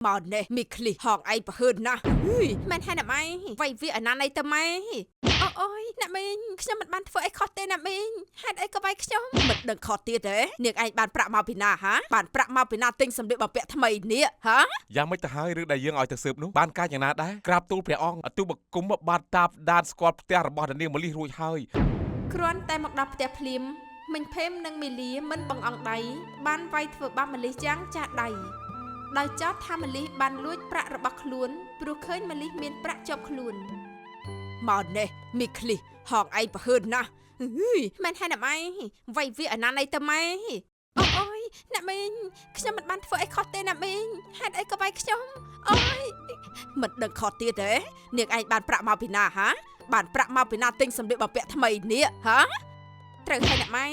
មកនេះមីឃ្លីហងឯងប្រហឿនណាស់ហឺយមែនហើយណាម៉ៃវាយវាអាណាណីទៅម៉ែអូអូយអ្នកមីងខ្ញុំមិនបានធ្វើអីខុសទេអ្នកមីងហេតុអីក៏វាយខ្ញុំមិនដឹងខុសទៀតទេនាងឯងបានប្រាក់មកពីណាហាបានប្រាក់មកពីណាទិញសម្លៀកបំពាក់ថ្មីនេះហា យ៉ាងម៉េចទៅហើយរឿងដែលយើងឲ្យទៅស៊ើបនោះបានការយ៉ាងណាដែរក្រាបទូលព្រះអង្គទូលបង្គំបានតាមដានស្គាល់ផ្ទះរបស់នាងមលិះរួចហើយ គ្រាន់តែមកដល់ផ្ទះភ្លាមមិញភេមនិងមីលាមិនបង្អង់ដៃបានវាយធ្វើបាបម្លិះយ៉ាងចាស់ដៃដោយចោទថាម្លិះបានលួចប្រាក់របស់ខ្លួនព្រោះឃើញម្លិះមានប្រាក់ជាប់ខ្លួនមកនេះមីឃ្លីហងឯងប្រហឿនណាស់ហឺយមែនហើយណាម៉ៃវាយវាអាណាណីទៅម៉ែអូអូយអ្នកមីងខ្ញុំមិនបានធ្វើអីខុសទេអ្នកមីងហេតុអីក៏វាយខ្ញុំអូយមិនដឹងខុសទៀតទេនាងឯងបានប្រាក់មកពីណាហាបានប្រាក់មកពីណាទិញសម្លៀកបំពាក់ថ្មីនេះហា ត្រូវហើយអ្នកម៉ែ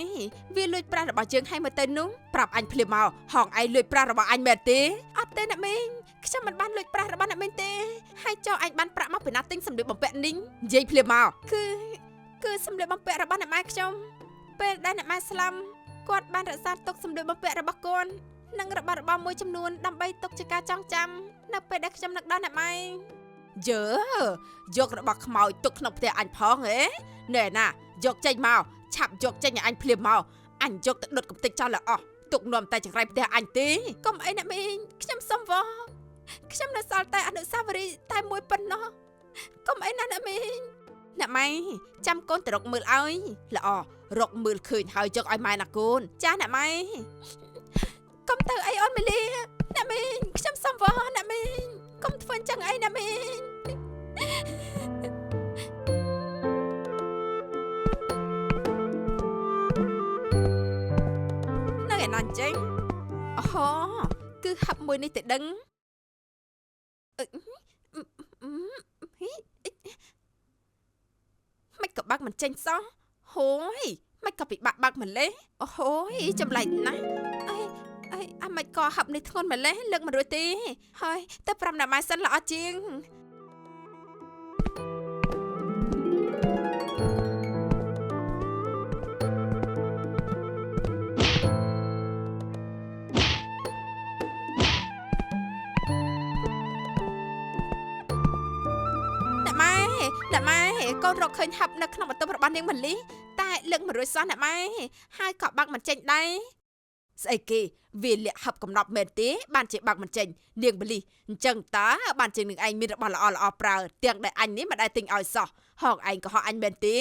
វាលួចប្រាក់របស់យើងឲ្យមើលទៅនោះប្រាប់អញភ្លាមមកហងឯងលួចប្រាក់របស់អញមែនទេអត់ទេអ្នកមីងខ្ញុំមិនបានលួចប្រាក់របស់អ្នកមីងទេហើយចុះអញបានប្រាក់មកពីណាទិញសម្លៀកបំពាក់នេះនិយាយភ្លាមមកគឺសម្លៀកបំពាក់របស់អ្នកម៉ែខ្ញុំពេលដែលអ្នកម៉ែស្លាប់គាត់បានរក្សាទុកសម្លៀកបំពាក់របស់គាត់និងរបស់របរមួយចំនួនដើម្បីទុកជាការចងចាំនៅពេលដែលខ្ញុំនឹកដល់អ្នកម៉ែយើយករបស់ខ្មោចទុកក្នុងផ្ទះអញផងហ៎ណែណាយកចេញមក ឆាប់យកចេញឲ្យអញភ្លាមមកអញយកទៅដុតកំទេចចោលឲ្យអស់ទុកនាំតែចង្រៃផ្ទះអញទេកុំអីអ្នកមីងខ្ញុំសុំវខ្ញុំនៅសល់តែអនុស្សាវរីយ៍តែមួយប៉ុណ្ណោះកុំអីណាអ្នកមីងអ្នកម៉ែចាំកូនទៅរកមើលឲ្យល្អរកមើលឃើញហើយយកឲ្យម៉ែណាកូនចាអ្នកម៉ែកុំទៅអីអូនមីលីអ្នកមីងខ្ញុំសុំវអ្នកមីងកុំធ្វើអញ្ចឹងអីអ្នកមីង នៅឯណាអញ្ចឹងអូហូគឺហឹបមួយនេះទៅដឹងអឺអឺហីមិនក៏បាក់មិនចេញសោះហូយមិនក៏ពិបាកបាក់ម្លេះអូហូយចម្លែកណាស់អីអីអាមិនក៏ហឹបនេះធ្ងន់ម្លេះលើកមិនរួចទេហើយទៅប្រាប់អ្នកម៉ែសិនល្អជាងអ្នកម៉ែអ្នកម៉ែកូនរកឃើញហឹបនៅក្នុងបន្ទប់របស់នាងមលីតែលើកមិនរួចសោះអ្នកម៉ែហើយក៏បាក់មិនចេញដែរស្អីគេវាលាក់ហឹបកំណប់មែនទេបានជាបាក់មិនចេញនាងមលីអញ្ចឹងតើបានជានាងឯងមានរបស់ល្អល្អប្រើទាំងដែលអញនេះមិនដែលទិញឲ្យសោះហងឯងក៏ហោះអញមែនទេ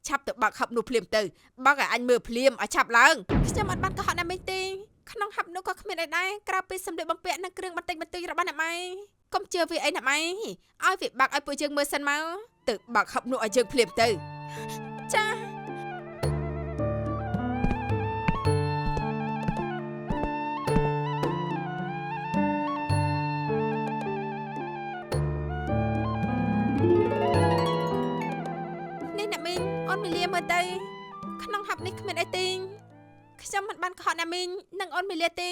ឆាប់ទៅបាក់ហឹបនោះភ្លាមទៅបាក់ឲ្យអញមើលភ្លាមឲ្យឆាប់ឡើងខ្ញុំអត់បានកុហកអ្នកមីងទេក្នុងហឹបនោះក៏គ្មានអីដែរក្រៅពីសម្លៀកបំពាក់និងគ្រឿងបន្តិចបន្តួចរបស់អ្នកម៉ែកុំជឿវាអីអ្នកម៉ែឲ្យវាបាក់ឲ្យពួកយើងមើលសិនមកទៅបាក់ហឹបនោះឲ្យយើងភ្លាមទៅចានេះអ្នកមីងអូនមីលាមើលទៅក្នុងហឹបនេះគ្មានអីទេខ្ញុំមិនបានកុហកអ្នកមីងនិងអូនមីលាទេ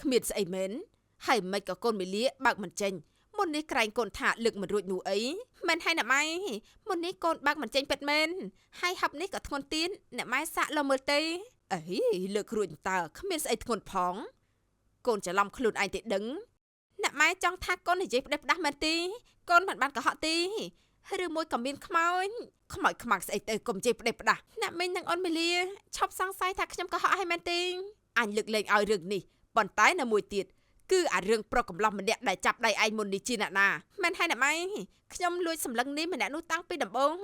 គ្មានស្អីមែនហើយមិនក៏កូនមីលាបើកមិនចេញមុននេះក្រែងកូនថាលើកមិនរួចនោះអីមែនហើយអ្នកម៉ែមុននេះកូនបើកមិនចេញពិតមែនហើយហឹបនេះក៏ធ្ងន់ទៀតអ្នកម៉ែសាក់លមើលទេអីលើករួចតើគ្មានស្អីធ្ងន់ផងកូនច្រឡំខ្លួនឯងទេដឹងអ្នកម៉ែចង់ថាកូននិយាយផ្ដេសផ្ដាស់មែនទេកូនមិនបានកុហកទេឬមួយក៏មានខ្មោចខ្មោចខ្មាំងស្អីទៅកុំនិយាយផ្ដេសផ្ដាស់អ្នកមីងនិងអូនមីលាឈប់សង្ស័យថាខ្ញុំកុហកឲ្យមែនទេអញលើកលែងឲ្យរឿងនេះប៉ុន្តែនៅមួយទៀតគឺអារឿងប្រុសកំឡោះម្នាក់ដែលចាប់ដៃឯងមុននេះជាអ្នកណាមែនហើយអ្នកម៉ែខ្ញុំលួចសម្លឹងនេះម្នាក់នោះតាំងពីដំបូង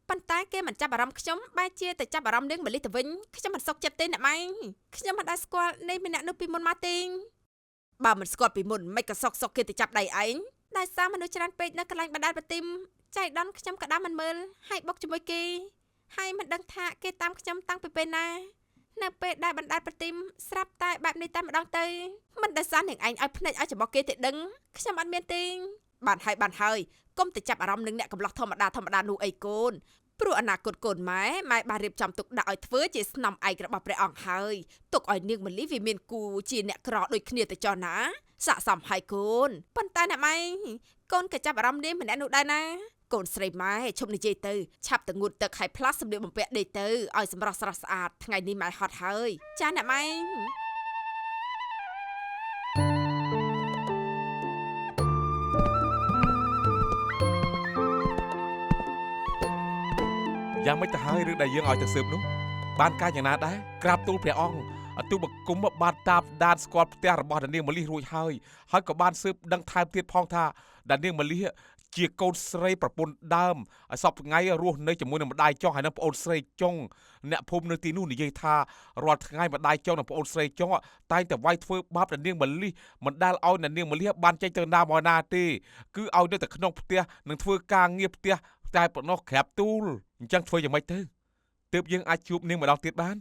ប៉ុន្តែគេមិនចាប់អារម្មណ៍ខ្ញុំបែរជាទៅចាប់អារម្មណ៍នាងមលិះទៅវិញខ្ញុំមិនសុខចិត្តទេអ្នកម៉ែខ្ញុំមិនដែលស្គាល់នេះម្នាក់នោះពីមុនមកទេបើមិនស្គាល់ពីមុនមិនក៏សុកសុកគេទៅចាប់ដៃឯងដោយសារមនុស្សច្រើនពេកនៅកន្លែងបណ្ដាលប្រទីមចៃដន្យខ្ញុំក៏ដើរមិនមើលហើយបុកជាមួយគេហើយមិនដឹងថាគេតាមខ្ញុំតាំងពីពេលណានៅពេលដែលបណ្ដាលប្រទីមស្រាប់តែបែបនេះតែម្ដងទៅមិនដោយសារនាងឯងឲ្យភ្នែកឲ្យច្បោះគេទេដឹងខ្ញុំអត់មានទេបានហើយបានហើយកុំទៅចាប់អារម្មណ៍នឹងអ្នកកំឡោះធម្មតាធម្មតានោះអីកូនព្រោះអនាគតកូនម៉ែម៉ែបានរៀបចំទុកដាក់ឲ្យធ្វើជាស្នំឯករបស់ព្រះអង្គហើយទុកឲ្យនាងមលីវាមានគូជាអ្នកក្រដូចគ្នាទៅចោះណាស័កសមហើយកូនប៉ុន្តែអ្នកម៉ែកូនក៏ចាប់អារម្មណ៍នាងម្នាក់នោះដែរណាកូនស្រីម៉ែឈប់និយាយទៅឆាប់ទៅងូតទឹកឲ្យផ្លាស់សម្លៀកបំពាក់ដេកទៅឲ្យសម្រស់ស្រស់ស្អាតថ្ងៃនេះម៉ែហត់ហើយចាអ្នកម៉ែ យ៉ាងម៉េចទៅហើយរឿងដែលយើងឲ្យទៅស៊ើបនោះបានការយ៉ាងណាដែរក្រាបទូលព្រះអង្គទូបង្គំបានតាមដានស្គាល់ផ្ទះរបស់ដានាងមលិះរួចហើយហើយក៏បានស៊ើបដឹងថែមទៀតផងថាដានាងមលិះជាកូនស្រីប្រពន្ធដើមហើយសពថ្ងៃរស់នៅជាមួយនឹងម្ដាយចុងហើយនិងប្អូនស្រីចុងអ្នកភូមិនៅទីនោះនិយាយថារាល់ថ្ងៃម្ដាយចុងនិងប្អូនស្រីចុងតែងតែវាយធ្វើបាបដានាងមលិះមិនដែលឲ្យដានាងមលិះបានចេញទៅណាមកណាទេគឺឲ្យនៅតែក្នុងផ្ទះនិងធ្វើការងារផ្ទះតែប៉ុណ្ណោះក្រាបទូលអញ្ចឹងធ្វើយ៉ាងម៉េចទៅទើបយើងអាចជួបនាងម្ដងទៀតបាន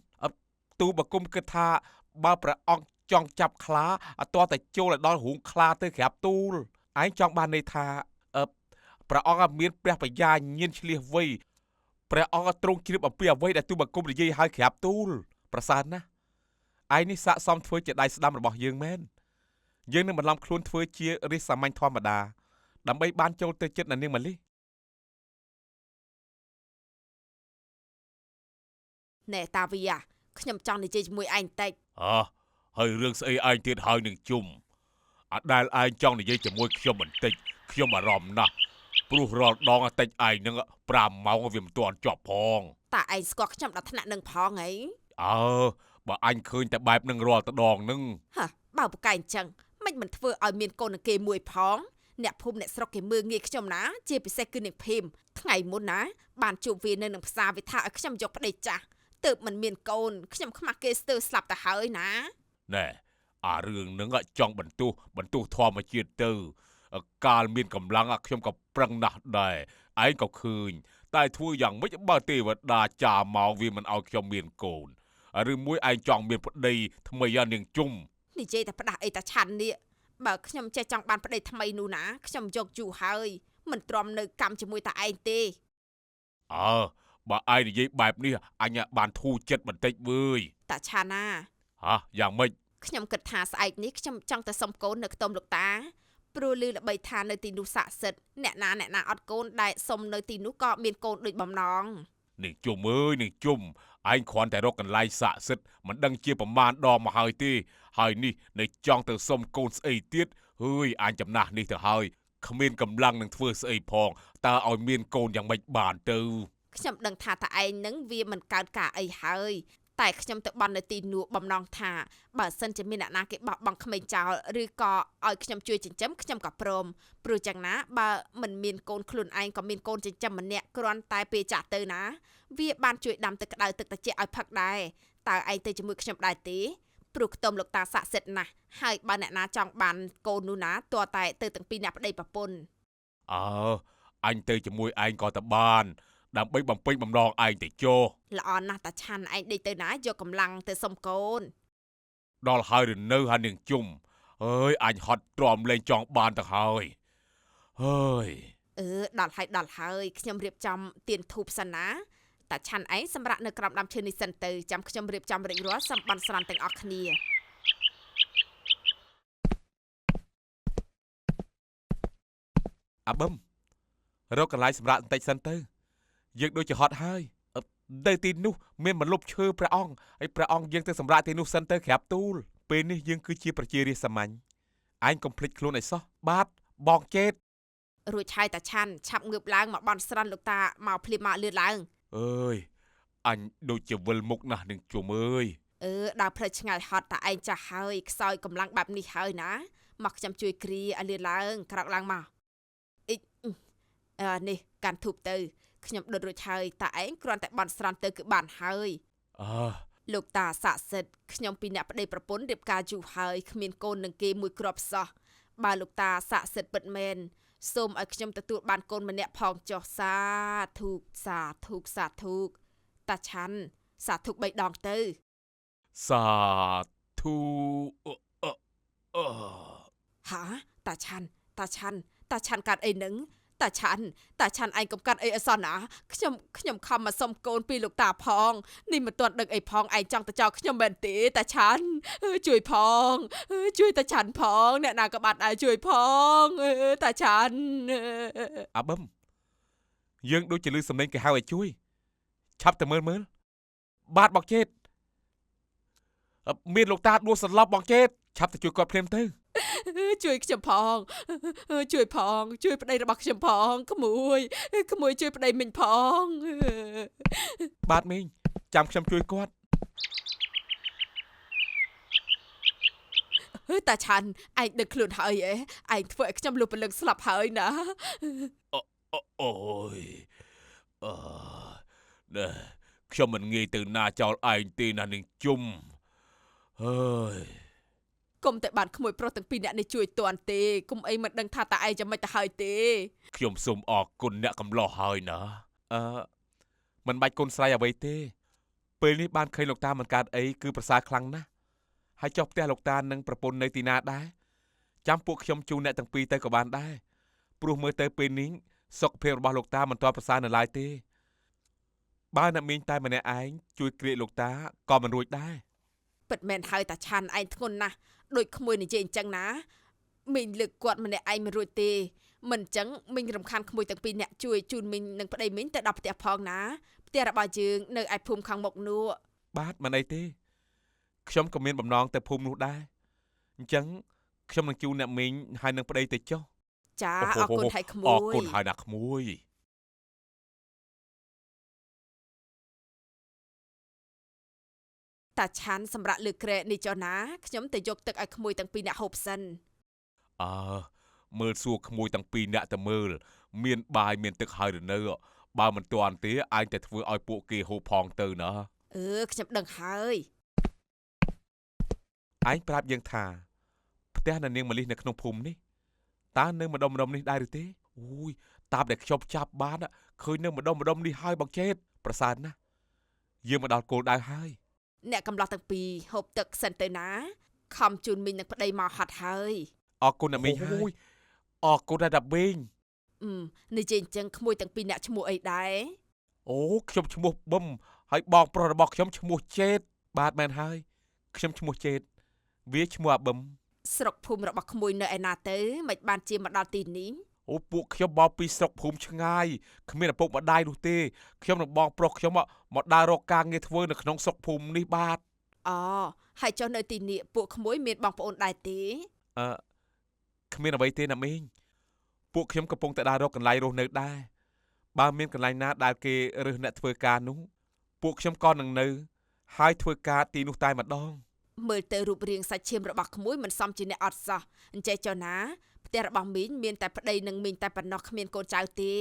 ទូបង្គំគិតថាបើព្រះអង្គចង់ចាប់ខ្លាអត់តែចូលឲ្យដល់រូងខ្លាទៅក្រាបទូលឯងចង់បានន័យថាព្រះអង្គមានព្រះបញ្ញាញាណឆ្លៀសវៃព្រះអង្គទ្រង់ជ្រាបអំពីអ្វីដែលទូបង្គំនិយាយឲ្យក្រាបទូលប្រសើរណាស់ឯងនេះស័ក្តិសមធ្វើជាដៃស្ដាំរបស់យើងមែនយើងនឹងបន្លំខ្លួនធ្វើជារាជសាមញ្ញធម្មតាដើម្បីបានចូលទៅចិត្តនាងម៉ាលី ណែតាវីខ្ញុំចង់និយាយជាមួយឯងតិចអើហើយរឿងស្អីឯងទៀតហើយនឹងជុំអត់ដែលឯងចង់និយាយជាមួយខ្ញុំបន្តិចខ្ញុំអារម្មណ៍ណាស់ព្រោះរាល់ដងតិចឯងនឹង5ម៉ោងវាមិនទាន់ចប់ផងតាឯងស្គាល់ខ្ញុំដល់ថ្នាក់នឹងផងហីអើបើអញឃើញតែបែបនឹងរាល់តដងនឹងហ่ะបើប្រកែអញ្ចឹងមិនមិនធ្វើឲ្យមានកូននឹងគេមួយផងអ្នកភូមិអ្នកស្រុកគេមើលងាយខ្ញុំណាជាពិសេសគឺនាងភីមថ្ងៃមុនណាបានជួបវានៅនឹងផ្សារវាថាឲ្យខ្ញុំយកប្តីចាស់ទើបមិនមានកូនខ្ញុំខ្មាស់គេស្ទើរស្លាប់ទៅហើយណាណែអារឿងនឹងចង់បន្ទោសធម្មជាតិទៅកាលមានកម្លាំងខ្ញុំក៏ប្រឹងណាស់ដែរឯងក៏ឃើញតែធ្វើយ៉ាងម៉េចបើទេវតាចាមកវាមិនឲ្យខ្ញុំមានកូនឬមួយឯងចង់មានប្តីថ្មីនាងជុំនិយាយតែផ្ដាស់អីតាឆាន់នេះបើខ្ញុំចេះចង់បានប្តីថ្មីនោះណាខ្ញុំយកយូរហើយមិនទ្រាំនៅកម្មជាមួយតាឯងទេអើបើឯងនិយាយបែបនេះអញបានធូរចិត្តបន្តិចវើយតាឆាណាហ៎យ៉ាងម៉េចខ្ញុំគិតថាស្អែកនេះខ្ញុំចង់ទៅសុំកូននៅខ្ទមលោកតាព្រោះឮល្បីថានៅទីនោះស័ក្តិសិទ្ធិអ្នកណាអត់កូនដែលសុំនៅទីនោះក៏មានកូនដូចបំណងនាងជុំអើយនាងជុំឯងគ្រាន់តែរកកន្លែងស័ក្តិសិទ្ធិមិនដឹងជាប្រមាណដងមកហើយទេហើយនេះនៅចង់ទៅសុំកូនស្អីទៀតហើយអញចំណាស់នេះទៅហើយគ្មានកម្លាំងនឹងធ្វើស្អីផងតើឲ្យមានកូនយ៉ាងម៉េចបានទៅខ្ញុំដឹងថាតាឯងនឹងវាមិនកើតការអីហើយតែខ្ញុំទៅបន់នៅទីនោះបំណងថាបើសិនជាមានអ្នកណាគេបោះបង់ក្មេងចោលឬក៏ឲ្យខ្ញុំជួយចិញ្ចឹមខ្ញុំក៏ព្រមព្រោះចឹងណាបើមិនមានកូនខ្លួនឯងក៏មានកូនចិញ្ចឹមម្នាក់គ្រាន់តែពេលចាស់ទៅណាវាបានជួយដាំទឹកក្តៅទឹកត្រជាក់ឲ្យផឹកដែរតើឯងទៅជាមួយខ្ញុំដែរទេព្រោះខ្ទមលោកតាស័ក្តិសិទ្ធិណាស់ហើយបើអ្នកណាចង់បានកូននោះណាទាល់តែទៅទាំងពីរអ្នកប្តីប្រពន្ធអើអញទៅជាមួយឯងក៏ទៅបានដើម្បីបំពេញបំណងឯងទៅចុះល្អណាស់តាឆាន់ឯងដេកទៅណាយកកម្លាំងទៅសុំកូនដល់ហើយឬនៅហើយនាងជុំអើយអញហត់ទ្រាំលែងចង់បានទៅហើយហើយអឺដល់ហើយខ្ញុំរៀបចំទៀនធូបសិនណាតាឆាន់ឯងសម្រាប់នៅក្រោមដើមឈើនេះសិនទៅចាំខ្ញុំរៀបចំរួចរាល់សំបានស្រន់ទាំងអស់គ្នាអាបឹមរកកន្លែងសម្រាប់បន្តិចសិនទៅយើងដូចជាហត់ហើយនៅទីនោះមានមលុបឈើព្រះអង្គហើយព្រះអង្គយើងទៅសម្រាប់ទីនោះសិនទៅក្រាបទូលពេលនេះយើងគឺជាប្រជារាស្ត្រសាមញ្ញឯងកុំភ្លេចខ្លួនឲ្យសោះបាទបងចេតរួចហើយតាឆាន់ឆាប់ងើបឡើងមកបន់ស្រន់លោកតាមកភ្លាមមកលឿនឡើងអើយអញដូចជាវិលមុខណាស់នឹងជុំអើយអឺដើរផ្លូវឆ្ងាយហត់តាឯងចាស់ហើយខ្សោយកម្លាំងបែបនេះហើយណាមកខ្ញុំជួយគ្រាឲ្យលឿនឡើងក្រោកឡើងមកអ៊ិចអើនេះកាន់ធូបទៅខ្ញុំដុតរួចហើយតាឯងគ្រាន់តែបន់ស្រន់ទៅគឺបានហើយអើលោកតាស័ក្តិសិទ្ធិខ្ញុំពីអ្នកប្តីប្រពន្ធរៀបការយូរហើយគ្មានកូននឹងគេមួយគ្រាប់សោះបើលោកតាស័ក្តិសិទ្ធិពិតមែនសូមឲ្យខ្ញុំទទួលបានកូនម្នាក់ផងចុះសាធុសាធុសាធុតាឆាន់សាធុ3ដងទៅសាធុហាតាឆាន់តាឆាន់តាឆាន់កាត់អីនឹងតាឆាន់ឯងកុំកាត់អីអសោះណាខ្ញុំខំមកសុំកូនពីលោកតាផងនេះមិនទាន់ដឹងអីផងឯងចង់ទៅចោលខ្ញុំមែនទេតាឆាន់ជួយផងជួយតាឆាន់ផងអ្នកណាក៏បានដែរជួយផងតាឆាន់អាបឹមយើងដូចជាលឺសំឡេងគេហៅឲ្យជួយឆាប់ទៅមើលបាទបងចេតមានលោកតាដួលសន្លប់បងចេតឆាប់ទៅជួយគាត់ភ្លាមទៅ ជួយខ្ញុំផងជួយផងជួយប្តីរបស់ខ្ញុំផងក្មួយក្មួយជួយប្តីមីងផង បាទមីងចាំខ្ញុំជួយគាត់ តាឆាន់ឯងដឹកខ្លួនហើយឯងធ្វើឲ្យខ្ញុំលុះព្រលឹងស្លាប់ហើយណា អូយអឺណែខ្ញុំមិនងាយទៅណាចោលឯងទេណានាងជុំហើយ គុំតែបានក្មួយប្រុសទាំងពីរអ្នកនេះជួយតាន់ទេគុំអីមិនដឹងថាតាឯងយ៉ាងម៉េចទៅហើយទេ ខ្ញុំសូមអរគុណអ្នកកំឡោះហើយណាអឺមិនបាច់គុណស្រ័យអ្វីទេពេលនេះបានឃើញលោកតាមិនកើតអីគឺប្រសើរខ្លាំងណាស់ហើយចុះផ្ទះលោកតានិងប្រពន្ធនៅទីណាដែរចាំពួកខ្ញុំជូនអ្នកទាំងពីរទៅក៏បានដែរព្រោះមើលទៅពេលនេះសុខភាពរបស់លោកតាមិនទាន់ប្រសើរនៅឡើយទេបើអ្នកមីងតែម្នាក់ឯងជួយគ្រាកលោកតាក៏មិនរួចដែរ ពិតមែនហើយតាឆាន់ឯងធ្ងន់ណាស់ដូចក្មួយនិយាយអញ្ចឹងណាមីងលើកគាត់ម្នាក់ឯងមិនរួចទេមិនអញ្ចឹងមីងរំខានក្មួយទាំងពីរអ្នកជួយជូនមីងនិងប្តីមីងទៅដល់ផ្ទះផងណាផ្ទះរបស់យើងនៅឯភូមិខាងមុខនោះ បាទមិនអីទេខ្ញុំក៏មានបំណងទៅភូមិនោះដែរអញ្ចឹងខ្ញុំនឹងជូនអ្នកមីងហើយនឹងប្តីទៅចុះ ចា អូ អរគុណហើយក្មួយ អរគុណហើយណាក្មួយ តាឆាន់សម្រាប់លើក្រែនេះចុះណាខ្ញុំទៅយកទឹកឲ្យក្មួយទាំងពីរអ្នកហូបសិន អើមើលសួរក្មួយទាំងពីរអ្នកទៅមើលមានបាយមានទឹកហើយឬនៅបើមិនទាន់ទេឯងតែធ្វើឲ្យពួកគេហូបផងទៅណា អឺខ្ញុំដឹងហើយ ឯងប្រាប់យើងថាផ្ទះនៅនាងមលិះនៅក្នុងភូមិនេះតើនៅម្ដុំម្ដុំនេះដែរឬទេអូយតាមដែលខ្ញុំចាប់បានឃើញនៅម្ដុំម្ដុំនេះហើយបងចេតប្រសើរណាស់យើងមកដល់គោលដៅហើយ អ្នកកំឡោះទាំងពីរហូបទឹកសិនទៅណាខំជូនមីងនិងប្តីមកហត់ហើយ អរគុណអ្នកមីងហើយអរគុណណាស់អ្នកមីង និយាយអញ្ចឹងក្មួយទាំងពីរអ្នកឈ្មោះអីដែរ អូខ្ញុំឈ្មោះបឹមហើយបងប្រុសរបស់ខ្ញុំឈ្មោះចេតបាទមែនហើយខ្ញុំឈ្មោះចេតវាឈ្មោះអាបឹម ស្រុកភូមិរបស់ក្មួយនៅឯណាទៅមិនបានជាមកដល់ទីនេះ អូពួកខ្ញុំមកពីស្រុកភូមិឆ្ងាយគ្មានឪពុកម្ដាយនោះទេខ្ញុំនឹងបងប្រុសខ្ញុំមកដើររកការងារធ្វើនៅក្នុងស្រុកភូមិនេះបាទ អូហើយចុះនៅទីនេះពួកក្មួយមានបងប្អូនដែរទេ អឺគ្មានអ្វីទេណាមីងពួកខ្ញុំកំពុងតែដើររកកន្លែងរស់នៅដែរបើមានកន្លែងណាដែលគេរើសអ្នកធ្វើការនោះពួកខ្ញុំក៏នឹងនៅហើយធ្វើការទីនោះតែម្ដង មើលទៅរូបរាងសាច់ឈាមរបស់ក្មួយមិនសមជាអ្នកអត់សោះអញ្ចេះចុះណាផ្ទះរបស់មីងមានតែប្តីនិងមីងតែប៉ុណ្ណោះគ្មានកូនចៅទេ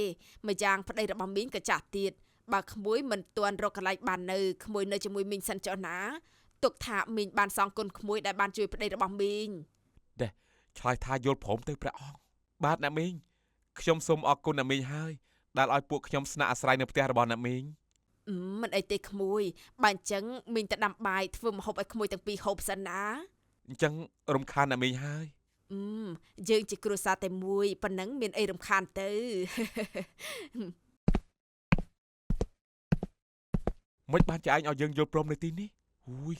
ម្យ៉ាងប្តីរបស់មីងក៏ចាស់ទៀតបើក្មួយមិនទាន់រកកន្លែងបាននៅក្មួយនៅជាមួយមីងសិនចុះណាទុកថាមីងបានសងគុណក្មួយដែលបានជួយប្តីរបស់មីង ឆ្លើយថាយល់ព្រមទៅព្រះអង្គបាទអ្នកមីងខ្ញុំសូមអរគុណអ្នកមីងហើយដែលឲ្យពួកខ្ញុំស្នាក់អាស្រ័យនៅផ្ទះរបស់អ្នកមីង មិនអីទេក្មួយបើអញ្ចឹងមីងទៅដាំបាយធ្វើម្ហូបឲ្យក្មួយទាំងពីរហូបសិនណា អញ្ចឹងរំខានអ្នកមីងហើយ យើងជាគ្រួសារតែមួយប៉ុណ្ណឹងមានអីរំខានទៅ មិនបានជាឯងឲ្យយើងយល់ព្រមនៅទីនេះអូយ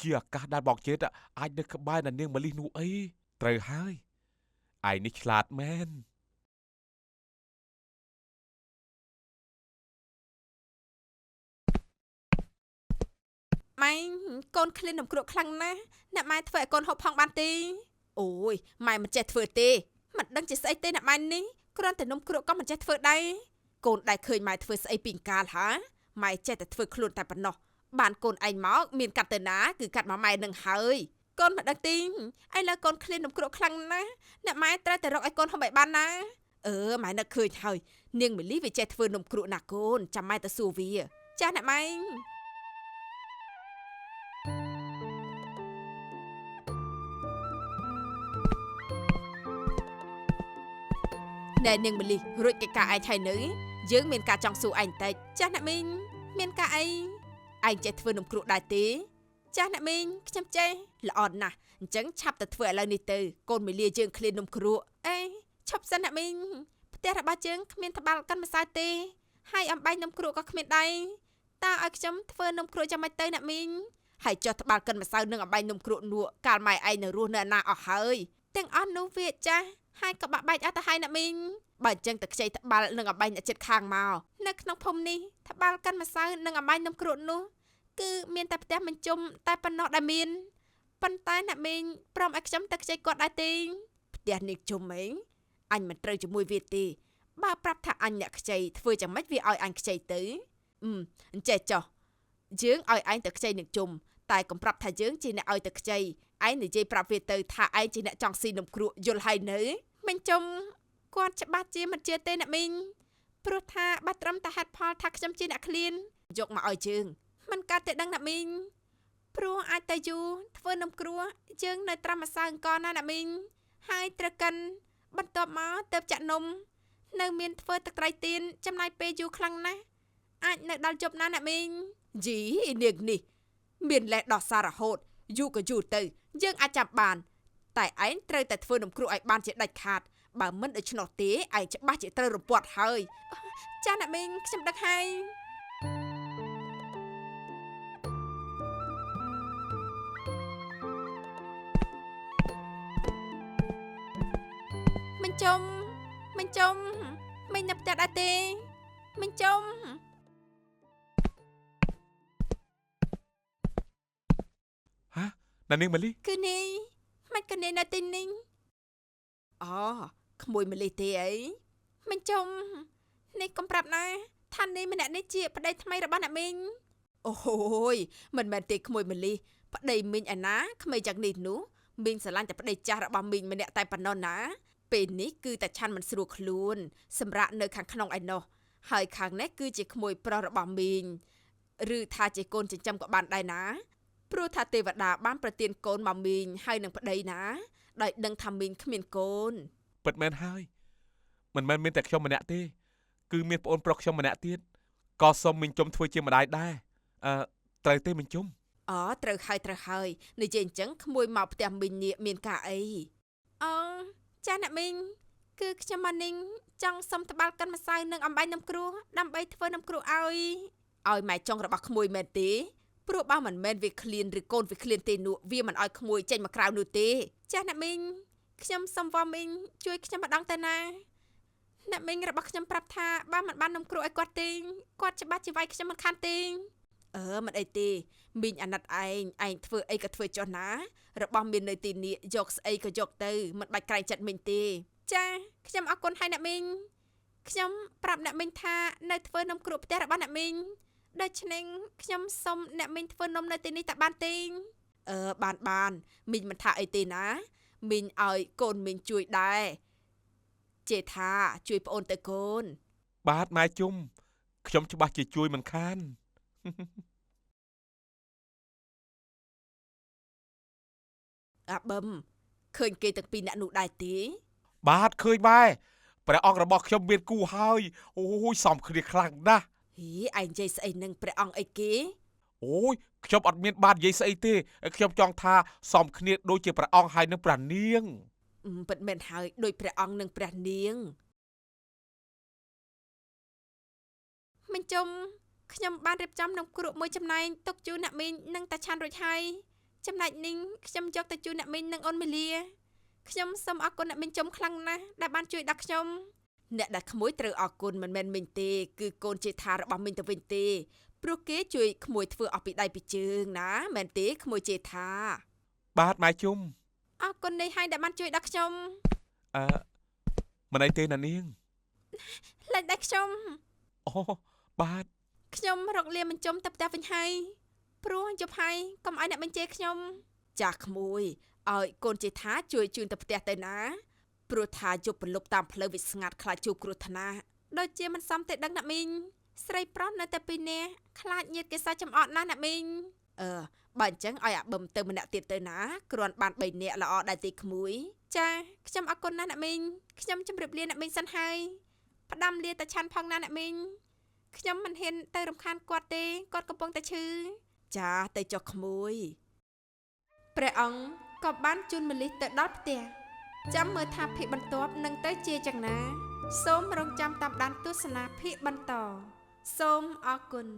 ជាឱកាសដែលបងចេតអាចនៅក្បែរអ្នកនាងមលិះនោះអីត្រូវហើយឯងនេះឆ្លាតមែន ម៉ែកូនឃ្លាននំគ្រក់ខ្លាំងណាស់អ្នកម៉ែធ្វើឲ្យកូនហូបផងបានទេអូយម៉ែមិនចេះធ្វើទេមិនដឹងជាស្អីទេអ្នកម៉ែនេះគ្រាន់តែនំគ្រក់ក៏មិនចេះធ្វើដែរកូនដែលឃើញម៉ែធ្វើស្អីពីកាលហាម៉ែចេះតែធ្វើខ្លួនតែប៉ុណ្ណោះបានកូនឯងមកមានកាត់ទៅណាគឺកាត់មកម៉ែនឹងហើយកូនមិនដឹងទេឥឡូវកូនឃ្លាននំគ្រក់ខ្លាំងណាស់អ្នកម៉ែត្រូវតែរកឲ្យកូនហូបឲ្យបានណាអឺម៉ែនឹកឃើញហើយនាងមីលីវាចេះធ្វើនំគ្រក់ណាកូនចាំម៉ែទៅសួរវាចាស់អ្នកម៉ែ ណែនាងមលិះរួចកិច្ចការឯងហើយនៅយើងមានការចង់សួរឯងតិចចាស់អ្នកមីងមានការអីឯងចេះធ្វើនំគ្រក់ដែរទេចាស់អ្នកមីងខ្ញុំចេះល្អណាស់អញ្ចឹងឆាប់ទៅធ្វើឥឡូវនេះទៅកូនមីលាយើងឃ្លាននំគ្រក់អេឈប់សិនអ្នកមីងផ្ទះរបស់យើងគ្មានត្បាល់កាន់ម្សៅទេហើយអំបែងនំគ្រក់ក៏គ្មានដែរតើឲ្យខ្ញុំធ្វើនំគ្រក់យ៉ាងម៉េចទៅអ្នកមីងហើយចុះត្បាល់កិនម្សៅនិងអំបែងនំគ្រក់នោះកាលម៉ែឯងនៅរស់នៅណាអស់ហើយទាំងអស់នោះវាចាស់ហើយក៏បាក់បែកអស់ទៅហើយអ្នកមីងបើអញ្ចឹងទៅខ្ចីត្បាល់និងអំបែងអ្នកចិត្តខាងមកនៅក្នុងភូមិនេះត្បាល់កិនម្សៅនិងអំបែងនំគ្រក់នោះគឺមានតែផ្ទះមិនជុំតែប៉ុណ្ណោះដែលមាន ប៉ុន្តែអ្នកមីងព្រមឲ្យខ្ញុំទៅខ្ចីគាត់ដែរទេផ្ទះនាងជុំអីអញមិនត្រូវជាមួយវាទេបើប្រាប់ថាអញអ្នកខ្ចីធ្វើយ៉ាងម៉េចវាឲ្យអញខ្ចីទៅអញ្ចេះចុះយើងឲ្យឯងទៅខ្ចីនាងជុំតែកុំប្រាប់ថាយើងជាអ្នកឲ្យទៅខ្ចីឯងនិយាយប្រាប់វាទៅថាឯងជាអ្នកចង់ស៊ីនំគ្រក់យល់ហើយនៅមិញជុំគាត់ច្បាស់ជាមិនជឿទេអ្នកមីងព្រោះថាបើត្រឹមតែហេតុផលថាខ្ញុំជាអ្នកឃ្លានយកមកឲ្យយើងមិនកើតទេដឹងអ្នកមីងព្រោះអាចទៅយូរធ្វើនំគ្រោះយើងនៅត្រាំម្សៅអង្គណាអ្នកមីងហើយត្រូវកិនបន្ទាប់មកទៅចាក់នំនៅមានធ្វើទឹកត្រីទៀនចំណាយពេលយូរខ្លាំងណាស់អាចនៅដល់យប់ណាអ្នកមីងយីនាងនេះមានលេសដោះសារហូតយូរក៏យូរទៅយើងអាចចាប់បានតែឯងត្រូវតែធ្វើនំគ្រោះឲ្យបានជាដាច់ខាតបើមិនដូច្នោះទេឯងច្បាស់ជាត្រូវរំពាត់ហើយចាអ្នកមីងខ្ញុំដឹកហើយមិនជុំមិនជុំមិននៅផ្ទះដែរទេមិនជុំ ហាណានាងម៉ាលីគឺនេះមិនក៏នេះនៅទីនេះអូក្មួយម៉ាលីទេអីមិនជុំនេះកុំប្រាប់ណាថានេះម្នាក់នេះជាប្តីថ្មីរបស់អ្នកមីងអូយមិនមែនទេក្មួយម៉ាលីប្តីមីងឯណាក្មេងយ៉ាងនេះនោះមីងស្រឡាញ់តែប្តីចាស់របស់មីងម្នាក់តែប៉ុណ្ណោះណាពេលនេះគឺតែឆាន់មិនស្រួលខ្លួនសម្រាប់នៅខាងក្នុងឯណោះហើយខាងនេះគឺជាក្មួយប្រុសរបស់មីងឬថាជាកូនចិញ្ចឹមក៏បានដែរណាព្រោះថាទេវតាបានប្រទានកូនមកមីងហើយនឹងប្តីណាដោយដឹងថាមីងគ្មានកូនពិតមែនហើយមិនមែនមានតែខ្ញុំម្នាក់ទេគឺមានប្អូនប្រុសខ្ញុំម្នាក់ទៀតក៏សុំមីងជុំធ្វើជាម្ដាយដែរអឺត្រូវទេមីងជុំអូត្រូវហើយត្រូវហើយនិយាយអញ្ចឹងក្មួយមកផ្ទះមីងនេះមានការអីអូចាអ្នកមីងគឺខ្ញុំមកនីងចង់សុំត្បាល់កិនម្សៅនិងអំបែងនំគ្រោះដើម្បីធ្វើនំគ្រោះឲ្យម៉ែចុងរបស់ក្មួយមែនទេព្រោះបើមិនមែនវាឃ្លានឬកូនវាឃ្លានទេនោះវាមិនឲ្យក្មួយចេញមកក្រៅនោះទេចាអ្នកមីងខ្ញុំសុំវមីងជួយខ្ញុំម្ដងទៅណាអ្នកមីងរបស់ខ្ញុំប្រាប់ថាបើមិនបាននំគ្រោះឲ្យគាត់ទេគាត់ច្បាស់ជាវាយខ្ញុំមិនខានទេអឺមិនអីទេមីងអាណិតឯងឯងធ្វើអីក៏ធ្វើចុះណារបស់មាននៅទីនេះយកស្អីក៏យកទៅមិនបាច់ក្រែងចិត្តមីងទេចាខ្ញុំអរគុណហើយអ្នកមីងខ្ញុំប្រាប់អ្នកមីងថានៅធ្វើនំគ្រោះផ្ទះរបស់អ្នកមីងដូច្នេះខ្ញុំសុំអ្នកមីងធ្វើនំនៅទីនេះតើបានទេអឺបានបានមីងមិនថាអីទេណាមីងឲ្យកូនមីងជួយដែរជេថាជួយប្អូនទៅកូនបាទម៉ែជុំខ្ញុំច្បាស់ជាជួយមិនខានអាបឹមឃើញគេទាំងពីរអ្នកនោះដែរទេបាទឃើញម៉ែព្រះអង្គរបស់ខ្ញុំមានគូហើយអូយសំគ្នាខ្លាំងណាស់ហីឯងនិយាយស្អីនឹងព្រះអង្គអីគេអូយខ្ញុំអត់មានបាននិយាយស្អីទេខ្ញុំចង់ថាសំគ្នាដូចជាព្រះអង្គហើយនឹងព្រះនាងពិតមែនហើយដូចព្រះអង្គនិងព្រះនាងមិនជុំខ្ញុំបានរៀបចំនំគ្រក់មួយចំណែកទុកជូនអ្នកមីងនិងតាឆាន់រួចហើយចំណែកនេះខ្ញុំយកទៅជូនអ្នកមីងនិងអូនមីលាខ្ញុំសូមអរគុណអ្នកមីងជុំខ្លាំងណាស់ដែលបានជួយដល់ខ្ញុំអ្នកដែលក្មួយត្រូវអរគុណមិនមែនមីងទេគឺកូនជាថារបស់មីងទៅវិញទេព្រោះគេជួយក្មួយធ្វើអស់ពីដៃពីជើងណាមែនទេក្មួយជាថាបាទម៉ែជុំអរគុណនេះហើយដែលបានជួយដល់ខ្ញុំអឺមិនអីទេណានាងលែងដៃខ្ញុំអូបាទខ្ញុំរកលាមិនជុំទៅផ្ទះវិញហើយព្រោះយប់ហើយកុំឲ្យអ្នកបញ្ជេខ្ញុំចាស់ក្មួយឲ្យកូនជាថាជួយជូនទៅផ្ទះទៅណាព្រោះថាយប់ប្រលប់តាមផ្លូវវាស្ងាត់ខ្លាចជួបគ្រោះថ្នាក់ដូចជាមិនសមទេដឹងអ្នកមីងស្រីប្រុសនៅតែពីរនាក់ខ្លាចញាតគេសើចំអកណាស់អ្នកមីងអឺបើអញ្ចឹងឲ្យអាបឹមទៅម្នាក់ទៀតទៅណាគ្រាន់បាន3នាក់ល្អដែរទេក្មួយចាខ្ញុំអរគុណណាស់អ្នកមីងខ្ញុំជម្រាបលាអ្នកមីងសិនហើយផ្ដាំលាតាឆាន់ផងណាអ្នកមីងខ្ញុំមិនហ៊ានទៅរំខានគាត់ទេគាត់កំពុងតែឈឺចាទៅចុះក្មួយព្រះអង្គក៏បានជូនម្លិះទៅដល់ផ្ទះចាំមើលថាភាគបន្ទាប់នឹងទៅជាយ៉ាងណាសូមរងចាំតាមដានទស្សនាភាគបន្តសូមអរគុណ